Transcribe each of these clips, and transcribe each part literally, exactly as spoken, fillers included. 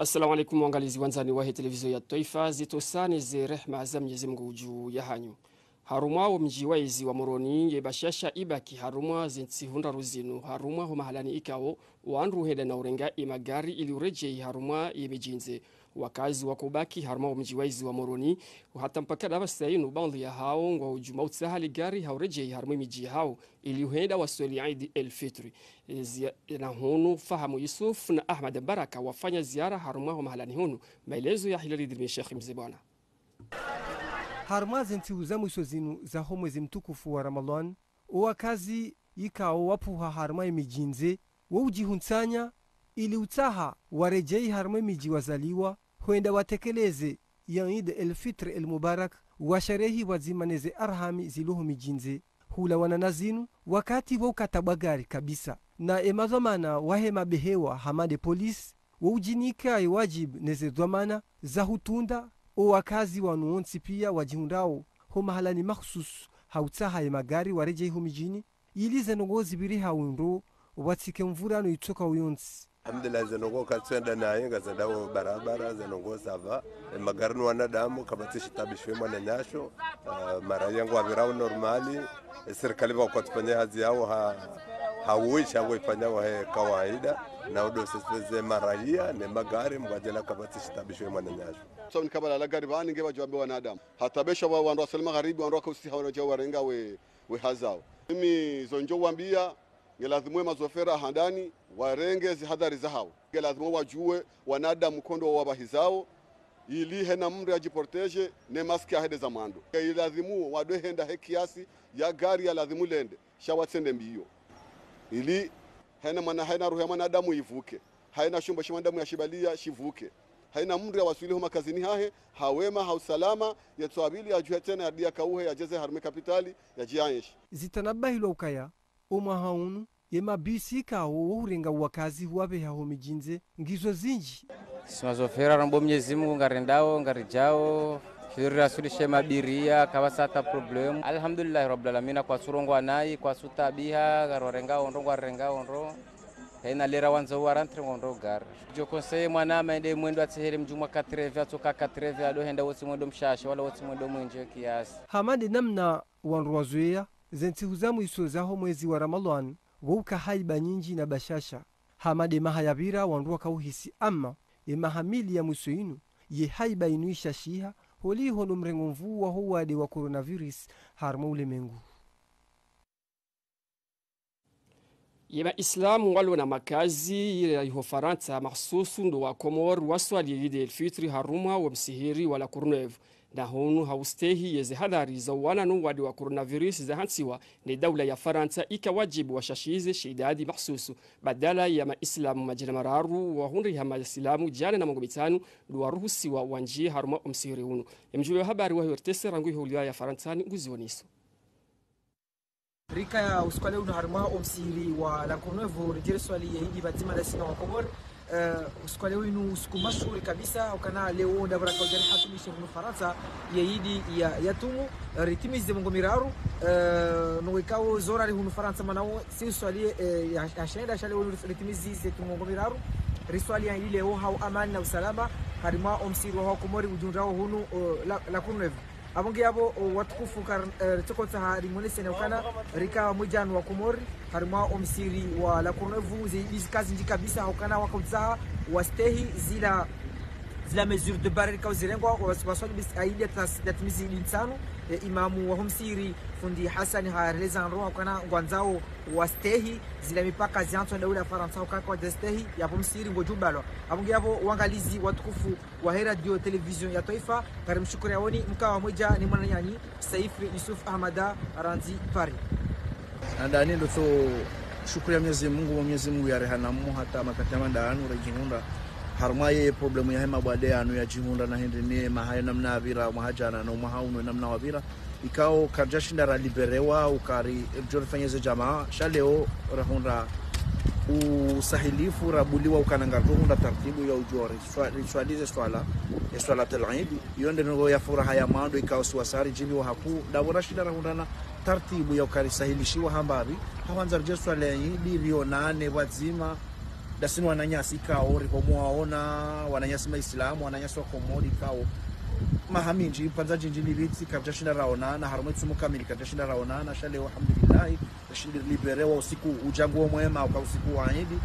Assalamu alaikum, waangalizi wandzani wahe televizio ya twaifa, zitosani ze rehma za Mwenyezi Mungu juu yahanyu. Harumwa wo mdji wa ezi wa Moroni, ye bashasha ibaki harumwa ze ntsihu ndraru zinu, harumwa ho mahalani ikao wandru hwenda na urenga ye magari ili uredjei harumwa ye midjini. Wakazi wakobaki harumwa wo mdji wa ezi wa Moroni, hata mpaka dapvasa inu, baadhwi yahao ngwao djuma utsaha le gari ha uredjei harumwa ye midji yahao ili uhenda waswali Eid el Fitri. Ezi-, na hunu Fahamu Yusuf na Ahmad Baraka wafanya ziara harumwa ho mahalani hunu. Maelezo ya Hilali Dirmi Sheikh Mze Bwana. Harumwa ze ntsihu za mwiso zinu za ho mwezi mtukufu wa Ramadhan, wo wakazi ikao wapvuha harumwa ye midjini, wo udjihuntsanya ili utsaha waredjei harumwa ye midji wazaliwa, hwenda watekeleze ya Eid el Fitr el Mubarak, washerehi pvwadzima neze arhami zilo ho midjini. Hulawana na zinu, wakati wo ukatabwa gari kabisa. Na ye madhwamana wahe mabehewa hama nde polisi, wo udjinika ye wadjibu neze dhwamana za hutunda wo wakazi wanu wontsi pia wadjihundrao ho mahalani makhsusu ha utsaha ye magari waredjei ho midjini, ili ze ndrongoo zipvire ha windru, pvwatsike mvurano itsoka uyontsi. Alhamdulillah, ze ndrongoo katswenda naye, ngazendao barabara, ze ndrongoo ça va. Ye magari ni wanadamu, kapvatsi shitabu shiwe mwananyasho. Ah, maraya ngwapvirao normali. Ye serikali pvwa kwatsufanya hazi yao ha, ha uisha ngwaifanyao he kawaida. Na udo seseze maraya, ne magari, mgwadjela kapvatsi shitabu shiwe mwananyasho. So, ni kabala la gari pvani nge pvadjuwa be wanadamu. Hata besha wa wandru wa Salim Magharibi, wandru waka usiha wandru wadja warenga we, we hazao. Mimi zo ndjo wambia, nge lazimu ye mazofera handani, warenge ze hadhari zahao. Nge lazimu wadjuwe wanadamu kondo wawapvahizao, ili hena mndru yadjiprotege, ne maski ahende za mwando. Nge lazimu wadwe henda he kiasi ya gari ya lazimu lende, sha watsende mbio. Ili hena mwana, hena ruhu ya mwanadamu ipvuke. Haina shombo sha mwanadamu yashibalia shipvuke. Haina mndru yawaswili ho makazini hahe, ha wema, ha usalama, yatswabili, yadjuhe tsena, yadi yakauhe, yadjeze harumwa ye kapitali, yadjienshi. Zitanabahilwa ukaya, wo mwaha unu, ye mabisi ikao wo hurenga wo wakazi huwapveha ho midjini, ngizo zindji. Si mazofera rambo Mwenyezi Mungu ngarendao, ngaridjao, shiri rasulishe mabiria, kapvatsi hata problème. Alhamdulillahi Rabbil Alamina, kwatsurongoa nayi, kwatsutabiha, ngarorenga ondro, ngwarenga ondro. Haina lera wandzo wa rentre ngondro gari. Djo conseiller mwanama ende mwendo atsihere mdjumwa quatre heures, atsoka quatre heures, ado henda wotsi mwendo mshasha, wala wotsi mwendo mwindji kiasi. Hama nde namna wandru wazwea, ze ntsihu za mwiso za ho mwezi wa Ramadhan, wo uka haiba nyindji na bashasha. Hama nde maha yapvira wandru wakauhisi ama, ye maha mili ya mwiso inu, ye haiba inu ishashiha, holiho no mrengo mvuu wa ho wade wa coronavirus harumwa ulemengu. Ye maislamu walo na makazi ya iho Farantsa, mahsusu ndo wa Komori, waswali Eid el Fitri harumwa wo msihiri wa La Courneuve. Na hunu ha ustehi yeze hadhari za uwana no wade wa coronavirus zahantsiwa ne daula ya Farantsa, ika wajibu washashize she idadi mahsusu. Badala ya maislamu madjana mararu wahundriha maislamu djana na mengo mitsanu ndo waruhusiwa wandjie harumwa wo msihiri unu. Ye mdjuwe wa habari wa O R T C rangu iho uliwa ya Farantsa ni nguzioniso. Rika ya usiku wa leo unu harumwa wo msihiri wa La Courneuve, ridjeri swali ye idi pvadzima na sina wa Komori. Eh, usiku wa leo unu usiku mashuhuri kabisa, ukana leo ndapvo raka udjari hatumishe hunu Farantsa ye idi ya, ya tumu, eh, ritimize mengo miraru, eh, no wekao zora ri hunu Farantsa manao, si uswali, eh, ya, ya shenda sha leo ritimize ze tumu mengo miraru, riswali ya idi leo ha amani na usalama, harumwa wo msihiri wa Komori udjihundrao hunu, eh, La, La Courneuve. Apvo nge apvo, o, watukufu kar-, eh, ritsokotsaha rimwoneseni ukana rika mwe djana wa Komori, harumwa wo msihiri wa La Courneuve, ze idi zika zindji kabisa, ukana waka utsaha wastehi zila, zila mesures de barrière rika uzirengwa, was-, waswali bis-, aidi ya tas-, ya timizi idi ntsanu, eh, imamu wa ho msihiri, fundi Hassan, hareleza ndro, ukana ngwandzao wastehi zila mipaka ziantswa daula ya Farantsa, ukana kwadja stehi, yapvo msihiri ngodjo ubalwa. Apvo nge apvo, waangalizi watukufu, wahe radio télévision ya twaifa, ngarimshukuriaoni mkao mwedja ni mwananyanyu, Saif Yusuf Ahmada, randzi Paris. Handani ndo tso shukuru ya Mwenyezi Mungu, Mwenyezi Mungu yarehanamu hata makati ya mandanu redjihundra harumwa ye problème yahe mabwade yanu yadjihundra na hindri ne maha ye namna yapvira mwaha djana no mwaha unu namna wapvira. Ikao karidja shinda raliberewa, ukari, ridjo rifanye ze djamaa, sha leo rahundra usahilifu, rabuliwa ukana ngaridjo hundra tartibu ya udjo riswa-, riswali ze swala, ye swalatul Eid. Iyo nde ndrongoo ya furaha ya mwando ikao si wasi ridjibiwa hakuu, ndapvo rashinda rahundrana tartibu ya ukari sahilishiwa hambapvi, hawandza ridje swali Eid, rionane pvwadzima, Ndasi ni wananyasi ikao, riho mwaona, wananyasi maislamu, wananyasi wa Komori ikao. Maha mindji, pvandza djindji lipvitsi, karidjashinda raonana, harumwa itsumu kamili, karidjashinda raonana, sha leo, alhamdulillahi, rishindi riliberewa usiku, udja nguo mwema, uka usiku wa idi,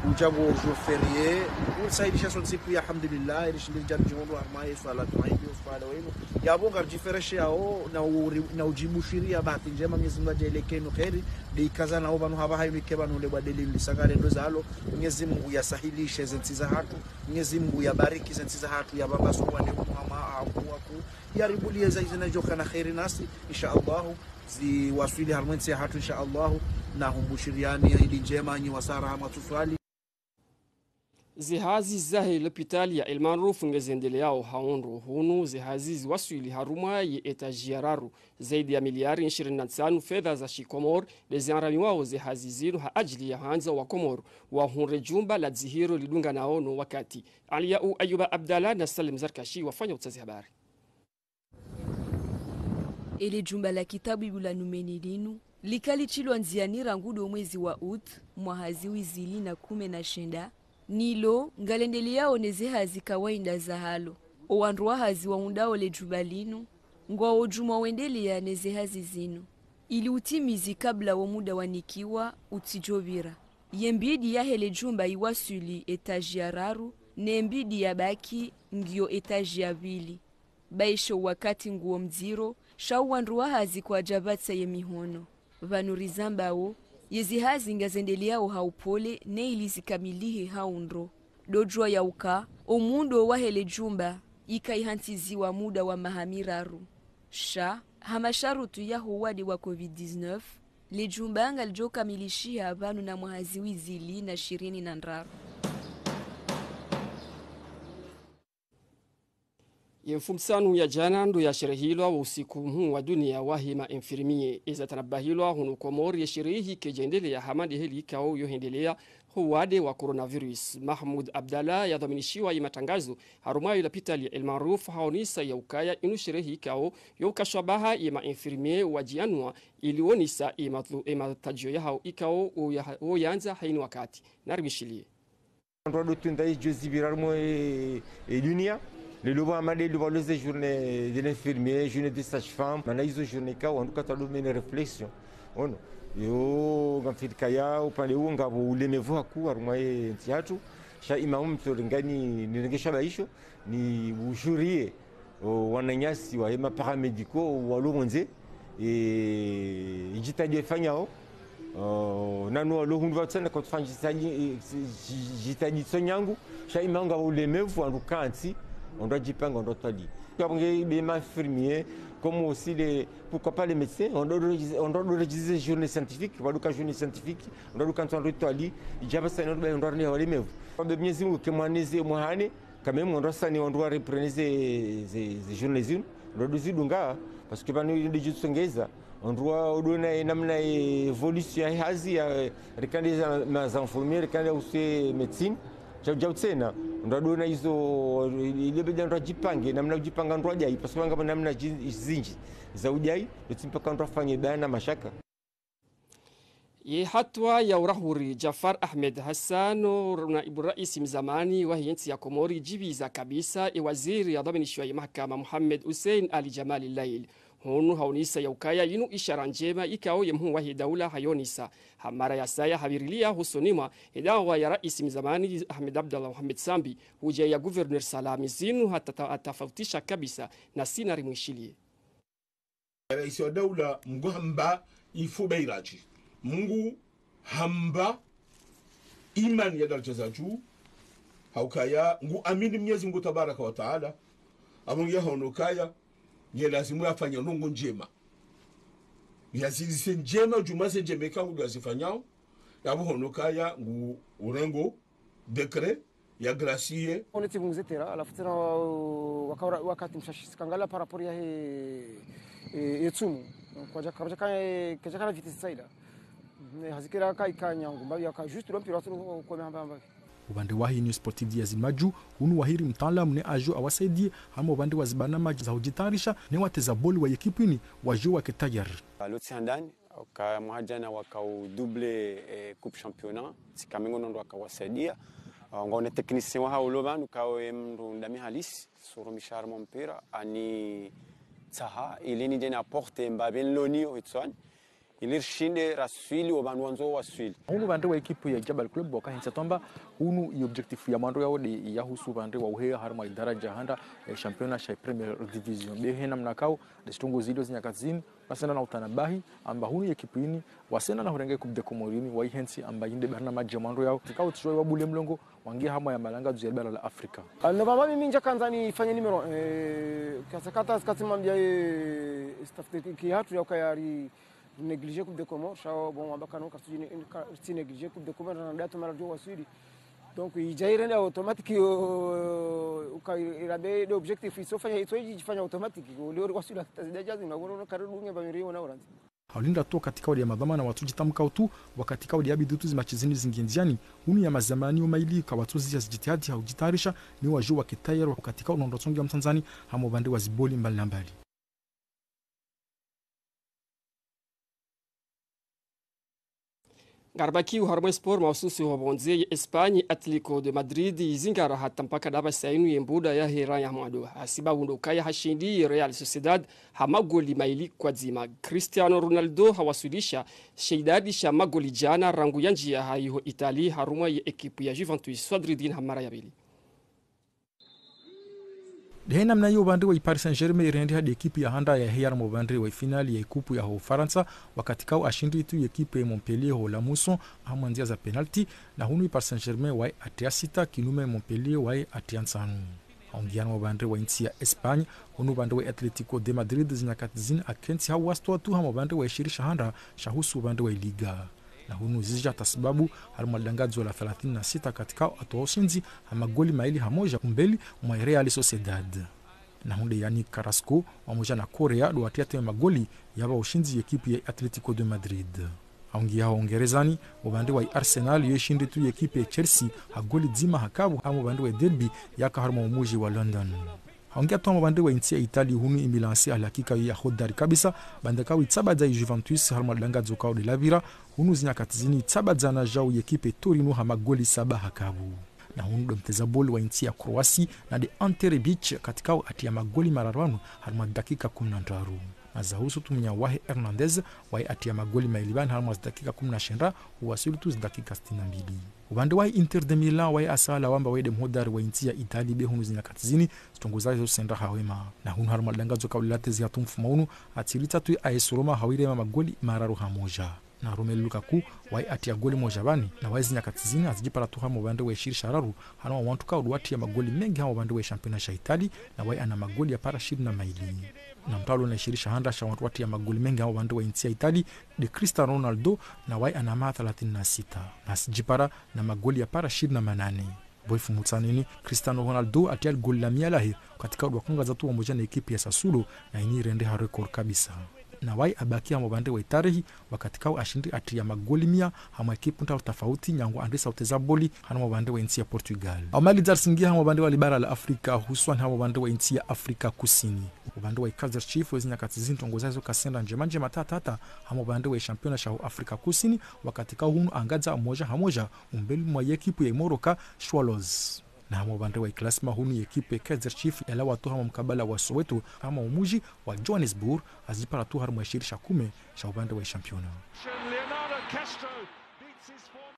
udja nguo jour férié, urisailisha sontsi pia, alhamdulillahi, rishindi ridja ridjihundru harumwa ye swalatu idi, uswala wenu. Yapvo ngaridjiferesheyao, na uri-, na udjibushiria bahati ndjema, Mwenyezi Mungu adjaanlie ikenu kheri, nde ikaza nao pvanu hapvaha inu ike pvanu le bwa deli lisangale ndo zalo, Mwenyezi Mungu yasahilishe ze ntsi zahatru, Mwenyezi Mungu yabariki ze ntsi zahatru, yapvapvase wale umwama, abu waku, yaribulie za izina djoka na kheri nasi, insha Allahu, ziwaswili harumwa entsi yahatru, insha Allahu, na humbushiriani idi ndjema, nyi wasaya raha mwatsuswali. Zihazi zahe lopitali ya El Maarouf ngezendeleao ha undro hunu, zihazi ziwaswili harumwa ye etaji ya raru, zaidi ya miliari ishirini na ntsanu fedha za shikomori, nde ziaramiwao zihazi zinu ha ajili ya handza wa Komori, wahundre jumba la dzihiro lidunganao no wakati. Aliyau Ayuba Abdallah na Salim Zarkashi wafanya utsazi habari. Ele jumba la kitabibu la Numeni linu, lika litsilwa ndziani rangu ndo mwezi wa août, mwaha ziwi zili na kume na shenda, nilo ngalendeleao ne zihazi kawaida zahalo. O wandru wa hazi waundao le jumba linu, ngwao djumwa wendelea ne zihazi zinu, ili utimizi kabla wo muda wanikiwa utsidjopvira. Ye mbidi yahe le jumba iwaswili etaji ya raru, ne mbidi yabaki ngiyo etaji ya pvili. Baisho wakati nguo mdziro, sha o wandru wa hazi kwadjapvatsa ye mihono. Pvanu rizambao, ye zihazi ngazendeleao ha upole, ne ili zikamilihe ha undro. Ndo djuwa ya uka, o muundo wahe le jumba, ika ihantsiziwa muda wa maha miraru. Sha, ha masharutu yaho wade wa covid dix-neuf, le jumba ngalidjokamilishiha pvanu na mwaha ziwi zili na ishirini na ndraru. Ye mfumtsanu ya djana ndo yasherehilwa wo usiku mhuu wa dunia wahe ma infirmiers. Eza tanabahilwa hunu Komori ye sherehi kayidjaendelea hama nde heli ikao yohendelea ho wade wa coronavirus. Mahmoud Abdallah yadhwaminishiwa ye matangazo harumwa ye lapitali ya El Maarouf haonesa ya ukaya inu sherehi ikao yo ukashwa baha ye ma infirmiers wadjianua ili wonesa ye matlu-, ye matadjio yahao ikao wo ya-, wo yandza ha inu wakati. Narimwishiliye. Wandru wadotunda idjo zipvira harumwa e, e dunia. Lelo pvwa hama nde lelo pvwa lo ze journée de l'infirmier, journée de sage-femme. Mana izo journée ikao wandru katsa ndo mene réflexion. Ono. Yo, ngamfikiri kaya upande uwo ngapvo ulemevu hakuu harumwa ye ntsi yahatru. Sha imamu mtso lingani nirenge shaba isho, ni ushurie o wananyasi wahe ma paramédicaux walo pvondze, e, idjitihadi waifanyao, o, nanu walo hundru pvwa tsena kwatsu fanya djitihadi, e, dji-, djitihadi tso nyangu, sha imamu ngapvo ulemevu, wandru kantsi, wandru wadjipanga, wandru watwali. Kapvo nge be ma infirmiers, comme aussi les, pourquoi pas les médecins, wandru wadjo-, wandru wadjo rédiger journée scientifique, wandru ka journée scientifique, wandru kantsi wandru watwali, idjapvasa wandru ba wandru walemevu. Kwa be Mwenyezi Mungu ke mwaneze mwahane, quand même, wandru wasani wandru wa reprendre ze, ze, ze journée zinu, wandru wadjo zidunga, parce que pvanu ndo djitsongeza, wandru wa udona ye namna ye évolution ya hazi ya, rikande za, ma, za infirmiers, rikande use médecine, djau, djau tsena, wandru wadona izo, ile beda wandru wadjipange, namna udjipanga wandru wadjai, parce que pvanga namna dji-, zindji, za udjai, lotsi mpaka wandru wafanye bayana mashaka. Ye hatua ya urahuri Djaffar Ahmed Hassan, naibu raisi mzamani wahe ntsi ya Komori, djipviza kabisa ye waziri yadhwaminishiwa ye mahakama Mohamed Hussein Ali Djamali Lail. Hunu haonesa ya ukaya inu ishara ndjema ikao ye mhuu wahe daula hayonesa. Ha mara ya saya hapvirilia hosoni mwa ye dawa ya raisi mzamani Ahmed Abdallah Mohamed Sambi, hudja ya gouverneur Salami zinu hata-, hatafautisha kabisa na sina rimwishiliye. Raisi wa daula, Mngu hamba ifu beiraji. Mngu hamba imani ya daraja za juu. Haukaya, ngu amini Mwenyezi Mngu Tabaraka wa Taala. Apvo nge haono kaya, nge lazimu yafanye ndrongo ndjema. Yazilise ndjema, djuma ze ndjema ikao ngu yazifanyao. Yapvo haono kaya, ngu urengo décret ya gracier. Oneti pvunguze tera, halafu tsena wa-, waka-, wakati mshashi sikangala par rapport yahe, e, ye tsumu. Kwadja, kwadja ka-, kwadja kana vitesse saida. Ne, hazikira ka ika nyangu, mbavi yaka juste lo mpira watsu lo kome hamba hamba. Upvande wahe New Sportive ya Zimadju, unu wahiri mtaalamu ne ajo awasaidie, hama upvande wa zibarnamaji za hudjitayarisha, ne wateza boli wa ye ekipu ini, wajo wake tayari. Lotsi handani, Oka mwaha jana waka u double, eh, coupe championnat, tsi kamengo nondo waka wasaidia. Ah, ngwone technicien wahawo lo pvanu, kawo ye mndru ndami halisi, suru mishahara mo mpira, ani tsaha, ili nidje ni apporte mbapvi nloniyo hitswani, ili rishinde raswili wo pvandru wandzo waswili. Hunu pvandre wa ekipu ya Jabal Club waka hentsi amba, hunu i objectif ya mwando yawo nde ya husu pvandre wa uheya harumwa idaraja handa, eh, championnat sha Première Division. Be hena mna kawo, nde shitrongo zilio zinyakati zini, wasenda na utanabahi, amba hunu ekipu ini, wasenda na hurenge Coupe des Comores ini, waihentsi amba inde barnamaji ya mwando yawo. Zikao tijwa wa bule mlongo, wangi hamwa ya malanga dju ya bara la Afrika. Ah, no, mama mimi nja kandza nifanye numéro, eh, kasa kata, kati mambia, eh, staff technique hatru ya ukaya ri négligé Coupe des Comores, sha, bon, wamba kano, kasi, ka-, si négligé Coupe des Comores, na datu mara djo waswili. Donc, idja irende automatique, yo, uka irabe de objectif, isofanya, iso iji jifanya automatique, yo, leo waswili hata zida jazi, na wono kare dunge ba miri wona oranzi. Haulinda tu wakati kauli ya madhwamana watsu jitamka utu, wakati kauli ya bidutu zimachi zini zingi ndziani, hunu ya mazamani umaili ka watsu zija zijitihadi ha ujitayarisha, ni waju wa kitayari wakati kauli nondo tsongi ya mtanzani, hamo pvandre wa ziboli mbali na mbali. Ngaribaki uharumwe sport mahususi ho pvondze ye Espagne, Atlético de Madrid, izingara hata mpaka daba sainu ye mbuda ya hera ya mwando. Hasiba undo kaya hashindi ye Real Sociedad ha magoli maili kwa dzima. Cristiano Ronaldo hawaswilisha she idadi sha magoli jana rangu yanjiya hayiho Italie harumwa ye ekipu ya Juventus Swadridin ha mara ya pvili. Dehe namna iyo, upvandre wa Paris Saint-Germain irende hadi ekipu ya handa ya heya harumwa upvandre wa finali ya ikupu ya ho Farantsa, wakati kao ashindi tu ekipu ya Montpellier ho la Mouson, hamwa ndzia za penalti, na hunu Paris Saint-Germain waye atia sita, kinume Montpellier waye atia ntsanu. Haungia harumwa upvandre wa intsi ya Espagne, hunu upvandre wa Atlético de Madrid zinyakati zini akentsi ha wastwa tu harumwa upvandre wa ishirisha handa, sha husu upvandre wa Liga. Na hunu zija hata sababu, harumwa lidangadzo la thelathini na sita katika atoa ushindzi ha magoli maili ha moja umbeli mwa Real Sociedad. Na hunde Yannick Carrasco, wamoja na Correa, ndo watia tena magoli yaba ushindzi ekipu ya Atlético de Madrid. Haungia ho Ungerezani, upvandre wa Arsenal yo ishindi tu ekipu ya Chelsea ha goli dzima ha kavu harumwa upvandre wa derby yaka harumwa umuji wa London. Haungia tu harumwa upvandre wa intsi ya Italie hunu Milan C L hakika ya hodari kabisa, baanda kao itsabadza i Juventus harumwa lidangadzo kao de la pvira, hunu zinyakati zini itsabadza na jau ekipu Torino ha magoli saba ha kavu. Na hunu ndo mteza boli wa intsi ya Croatie, na nde Ante Rebic katika atia magoli mararu yanu harumwa dakika kumi na ndraru. Na za husu tu mnya wahe Hernandez, waye atia magoli maili pvanu harumwa zidakika kumi na shenda, uwasili tu zidakika sitini na mbili. Upvandre wa Inter de Milan waye asala wamba waye nde mhodari wa intsi ya Italie be hunu zinyakati zini, zitrongo zahe zo senda ha wema. Na hunu harumwa lidangadzo kao de la treize ya tu mfumo unu, atsiri tatu ya A S Roma hawirema magoli mararu ha moja. Na Romelu Lukaku, waye atia goli moja pvanu, na waye zinyakati zini azijipara tu harumwa upvandre wa ishirisha raru, harumwa wantru kao ndo watia magoli mengi harumwa upvandre wa championnat sha Italie, na waye ana magoli yapara ishirini na maili. Na mtalo na ishirisha handa sha wantru watia magoli mengi harumwa upvandre wa intsi ya Italie, nde Cristiano Ronaldo, na waye ana maha thelathini na sita. Na asijipara na magoli yapara ishirini na manane. Bo ifumu tsanini, Cristiano Ronaldo atia ligoli la mia lahe, katika udwa kungaza tu wamoja na ekipu ya Sassuolo, na ini irende ha record kabisa. Na waye abaki harumwa upvandre wa itarehi, wakati kao ashindi atia magoli mia, harumwa ekipu ndraru tafauti, nyangu andrisa uteza boli, harumwa upvandre wa intsi ya Portugal. Aumali dzarsingi harumwa upvandre wa libara la Afrika, hususwani harumwa upvandre wa intsi ya Afrika Kusini. Upvandre wa Kaizer Chiefs, zinyakati zini zitrongo zahe zo kasenda ndjema ndjema tata tata, harumwa upvandre wa championnat sha ho Afrika Kusini, wakati kao hunu angadza moja ha moja, umbeli mwa ekipu ya Moroka Swallows. Na harumwa upvandre wa classement hunu ekipu ya Kaizer Chiefs yalawa tu harumwa mkabala wa Soweto harumwa umuji wa Johannesburg, azijipara tu harumwa ishirisha kume sha upvandre wa championnat. Leonardo Castro beats his form.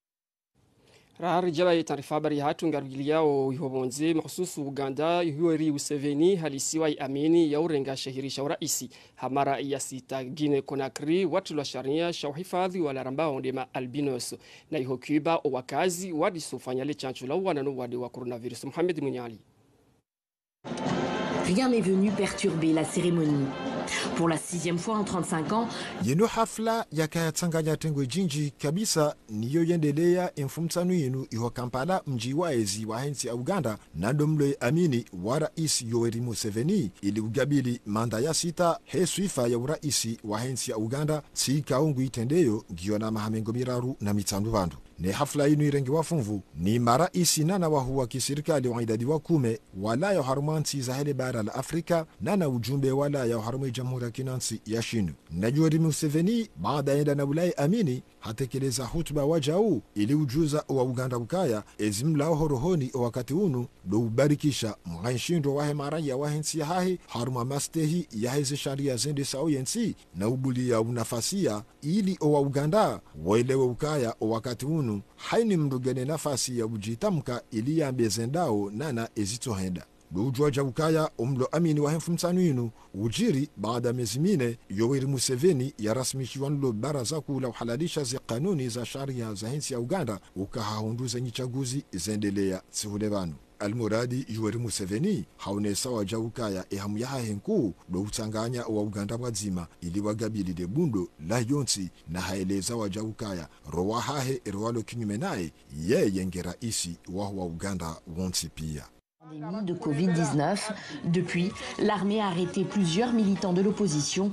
Raha ridjaba ye taarifa habari yahatru ngarugiliyao iho pvondze, mahususu Uganda, Yoweri Museveni halisiwa ye amini ya urenga shehiri sha uraisi. Ha mara ya sita, Guinée Conakry watrilwa sharia sha uhifadhi wala rambao nde ma albinos. Na iho Cuba, owakazi wadiso fanya le tsantsu la uwana no wade wa coronavirus. Mohamed Mwinyali. Rien n'est venu perturber la cérémonie. Pour la sixième fois en trente-cinq ans, yinu hafla yakaya tsanganya tengwe djindji kabisa niyo yendeleya emfumtsanu yinu iho Kampala, mdji wa ezi wahe ntsi ya Uganda, na ndo mlo ye amini wa raisi Yoweri Museveni, ili ugabili manda ya sita he swifa ya uraisi wahe ntsi ya Uganda, tsi ikao ngu itrendeyo ngiyo na maha mengo miraru na mitsanu pvanu. Ne hafla inu irengiwa funvu ni maraisi nana wahuu wa kisirikali wa idadi wa kume, walawa harumwa ntsi za hele bara la Afrika, nana ujumbe walawa harumwa Jamhuri ya Kinantsi ya Shinu. Na Yoweri Museveni, baada yenda na ulawa amini, hatekeleza hutuba wajau, ili ujuza owa Uganda ukaya, ezi mlao ho rohoni owakati unu, ndo ubarikisha mwanshindo wahe maraya wahe ntsi yahahe, harumwa mastehi yaheze sharia zendesao yentsi, na ubulia unafasiya, ili owa Uganda, waelewe ukaya owakati unu, haina mndru ngena nafasi ya ujitamka ili yambe zendao nana ezitsohenda. Ndo ujuwa ja ukaya omlo amini wahe mfumtsanu inu, ujiri baada mezi mine, Yoweri Museveni yarasmishiwa nlo baraza kuu la uhalalisha ze kanuni za sharia zahe ntsi ya Uganda, uka hahundru ze nyitsaguzi zendelea ntsi hule pvanu. Almuradi Yoweri Museveni, haonesa waja ukaya ehamu yahahe nkuu, ndo utsanganya owa Uganda pvwadzima, ili wagabili le bundo layo ntsi, na haeleza waja ukaya, rowahahe, rowalo kinyume naye, yeye nge raisi waho wa Uganda wontsi pia. Pandémie de covid dix-neuf. Depuis, l'armée a arrêté plusieurs militants de l'opposition.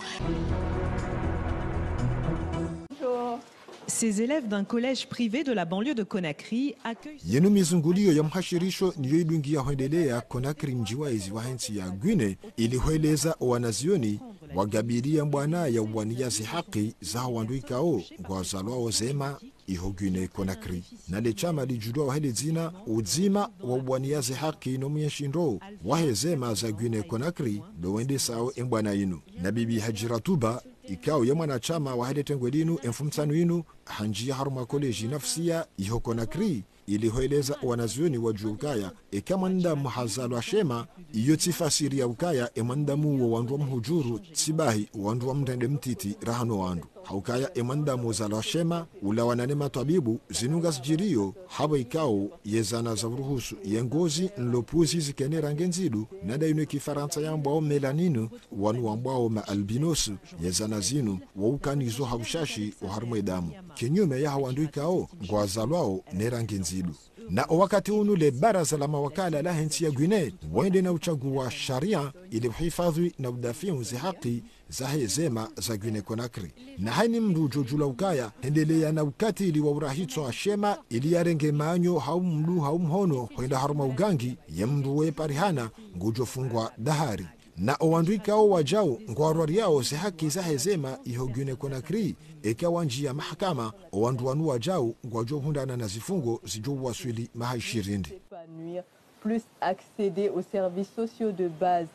Ces élèves d'un collège privé de la banlieue de Conakry accueillent... Yinu mizunguliyo ya mhashirisho niyo idungiya hwendelea Conakry, mji wa ezi wahe ntsi ya Guinée, ili hweleza owanazioni wagabiliya mbwana ya uwaniya zehaki zaho wandru ikao ngwazalwao zema iho Guinée Conakry. Na le shama lijulwao hele dzina udzima wa uwaniya zehaki no mwenshindro wahe zema za Guinée Conakry, ndo wendesao embwana inu. Na Bibi Hadjira Touba, ikao ye mwanashama wahe le tengwe linu, emfumtsanu inu, hanjiya harumwa koleji Nafsiya iho Conakry, ili hweleza owanazioni wajuwe ukaya, eka mwanadamu hazalwa shema, iyo tsi fasiri ya ukaya emwanadamu uwo wandru wamhujuru, tsi bahi wandru wamrende mtiti raha no wandru. Ha ukaya emwanadamu uzalwa shema, ulawana ne matwabibu, zinu ngazijiriyo, hapvo ikao yezana za uruhusu yengozi nlo puzi zikene rangi ndzidu, nda inu kifarantsa yambwao mélanine, wanu wambwao ma albinos, yezana zinu, waukana izo ha ushashi oharumwa edamu, kinyume yaho wandru ikao ngwazalwao ne rangi ndzidu. Na owakati unu le baraza la mawakala lahe ntsi ya Guinée, wende na uchaguwa sharia ili uhifadhwi na udafiu zehaki zahe zema za Guinée Conakry. Na haina mndru ujojula ukaya, hendelea na ukatili wa urahitswa shema, ili yarenge manyo hau mndru hau mhono hwenda harumwa ugangi, ye mndru we parihana, ngujofungwa dahari. Na owandru ikao wajau ngwarwariao zehaki zahe zema iho Guinée Conakry, eka wanjiya mahakama, owandru wanu wajau ngwajohundrana na zifungo zijo uwaswili maha ishirini. S'épanouir, plus accéder aux services sociaux de base.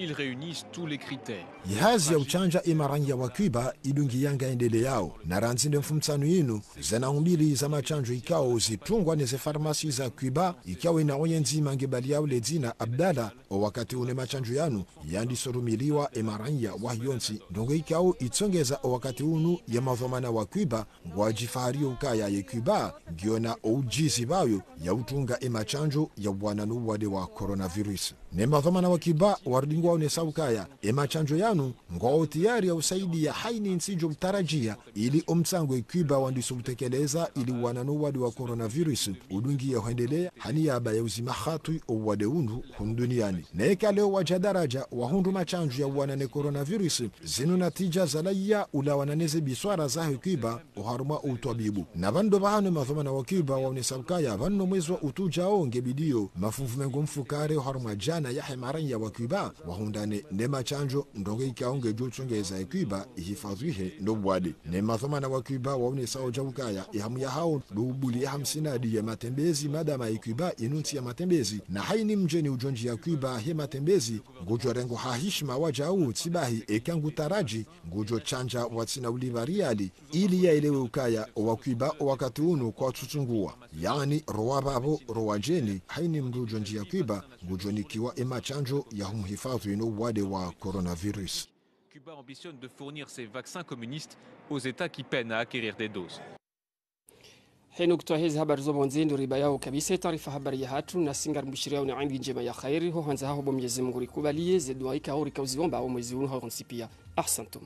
Ils réunissent tous les critères. Yehazi ya uchanja emaranya wa Cuba idungiya ngayendeleyao, na randzi nde mfumtsanu inu, zana umbili za machanjo ikao zitungwa ne ze farmasi za Cuba, ikao ina oye ndzima ngebaliyao le dzina Abdala, owakati unu emashanjo yanu yandiso rumiliwa emaranya wahe yontsi, ndrongoo ikao itsongeza owakati unu ye madhwamana wa Cuba ngwajifahariyo ukaya ye Cuba ngiyo na oujuzi wayo ya utunga emashanjo ya uwana no uwade wa coronavirus. Ne madhwamana wa Cuba warudi ngwaonesa ukaya emashanjo yanu ngwao tayari ya usaidiya haina ntsi ijo utarajia ili omtsango e Cuba wandiso utekeleza ili uwana no uwade wa coronavirus udungiye hwendelea, ha niyaba ya uzima hatwi owade unu hunu duniani. Na eka leo waja daraja wahundru mashanjo ya uwana ne coronavirus, zinu natija zalawa ulawana ne ze biswara zahe Cuba oharumwa outwabibu. Na pvanu ndo pvahanu emadhwamana wa Cuba waonesa ukaya pvanu no mwezi wa utu ujao ngebidiyo mafunvu mengo mfukare oharumwa djana yahe maranya wa Cuba wahundrane ne mashanjo, ndrongoo ikao ngejo utsongeza e Cuba ihifadhwihe no uwade. Ne madhwamana wa Cuba waonesa oja ukaya ehamu yahao ndo ubuliya hamsinadi ya matembezi, madama e Cuba inu ntsi ya matembezi, na haina mdjeni ujonjiya Cuba he matembezi, ngujo rengo ha hishima wajau, tsi bahi eka ngutaraji ngujo shanja watsina ulipva riali, ili yaelewe ukaya owa Cuba owakati unu kwatsutsungua, yaani rowa pvapvo rowa djeni, haina mndru ujonjiya Cuba ngujo nikiwa emashanjo ya humhifadhwi no uwade wa coronavirus. Cuba ambitionne de fournir ses vaccins communistes aux États qui peinent à acquérir des doses. Hinu kutwa hezi habari zo pvondze ndo ribayao kabisa etaarifa habari yahatru, nasi ngarimbushiriyao ne indwi ndjema ya kheri, ho handza haho bo Mwenyezi Mungu rikubaliye ze dua ikao rikao ziomba omwezi unu hawontsi pia. Ahsantum.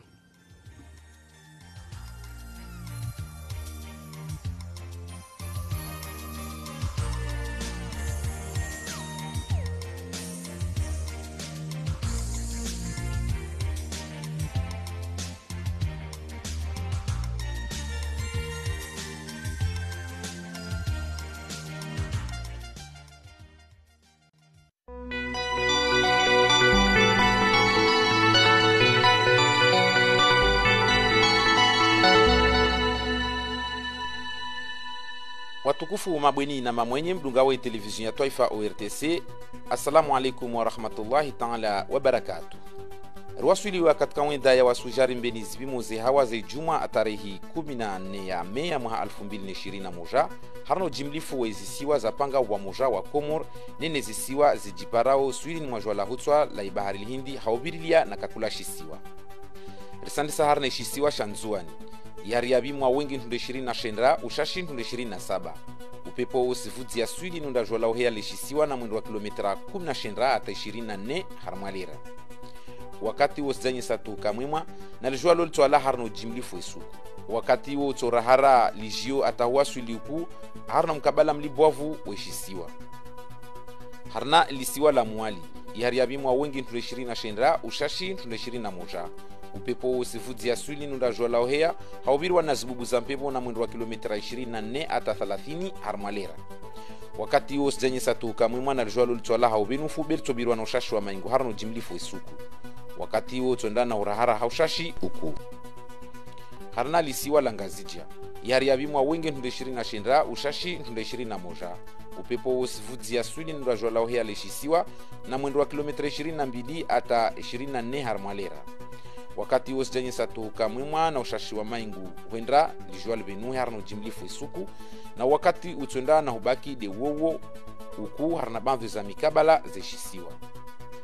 Watukufu mabweni na mamwenye mdungao ye televizio ya twaifa O R T C, assalamu alaikum wa rahmatullahi taala wa barakatuh. Rwaswili wakati ka wenda ya wasujari mbeni zipimo ze hawa ze djumwa tarehi kumi na nne ya mei ya mwaha alfu mbili na ishirini na moja, harno jimlifu we zisiwa za panga wa moja wa Komor, nene zisiwa zijiparao swili ni mwa jwala hutswa la ibahari lihindi haubirilia na kakula shisiwa. Risandisa harna ishisiwa sha Ndzuwani. Yari ya bimwa wengi ntundre ishirini na shendra, ushashi ntundre ishirini na saba. Upepo usivudzi ya swili nunda jwala uheya leshisiwa na mwendo wa kilometra kumi na shendra hata ishirini na nne harmwa lera. Wakati wo sijanyesa tu kamwimwa, na lijwalo litswala harno jimlifu esuku. Wakati wo utsorahara lijio hata huwa swili uku, harna mkabala mlibwavu weshisiwa. Harna lisiwa la Mwali, yari ya bimwa wengi ntundre ishirini na shendra, ushashi ntundre ishirini na moja. Upepo usivudzi ya swili nunda jwala uheya, haubirwa na zibubu za mpepo na mwendo wa kilometra ishirini na nne hata thalathini harmwa lera. Wakati wo sijanyesa tu kamwimwa na lijwalo litswala haubenufu belitsobirwa na ushashi wa maingu harno jimlifu esuku. Wakati wo utsonda na urahara haushashi uku. Harna lisiwa la Ngazidja, yari ya bimwa wengi ntundre ishirini na shendra, ushashi ntundre ishirini na moja. Upepo usivudzi ya swili nunda jwala uheya leshisiwa na mwendo wa kilometra ishirini na mbili hata ishirini na nne harmwa lera. Wakati wo sijanyesa tu kamwimwa na ushashi wa maingu hwendra lijwalo libenuhe harno jimlifu esuku, na wakati utsonda na hubaki de wowo uku harna bandhu za mikabala zeshisiwa.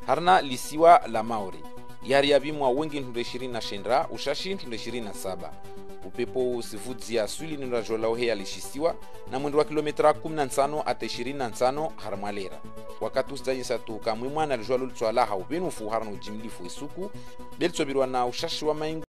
Harna lisiwa la Maore, yari ya bimwa wengi ntundre ishirini na shendra, ushashi ntundre ishirini na saba. Upepo usivudzi ya swili nunda jwala uheya leshisiwa na mwendo wa kilometra kumi na ntsano hata ishirini na ntsano harmwa lera. Wakati usijanyesa tu kamwimwa na lijwalo litswala haubenufu harno jimlifu esuku, belitsobirwa na ushashi wa maingu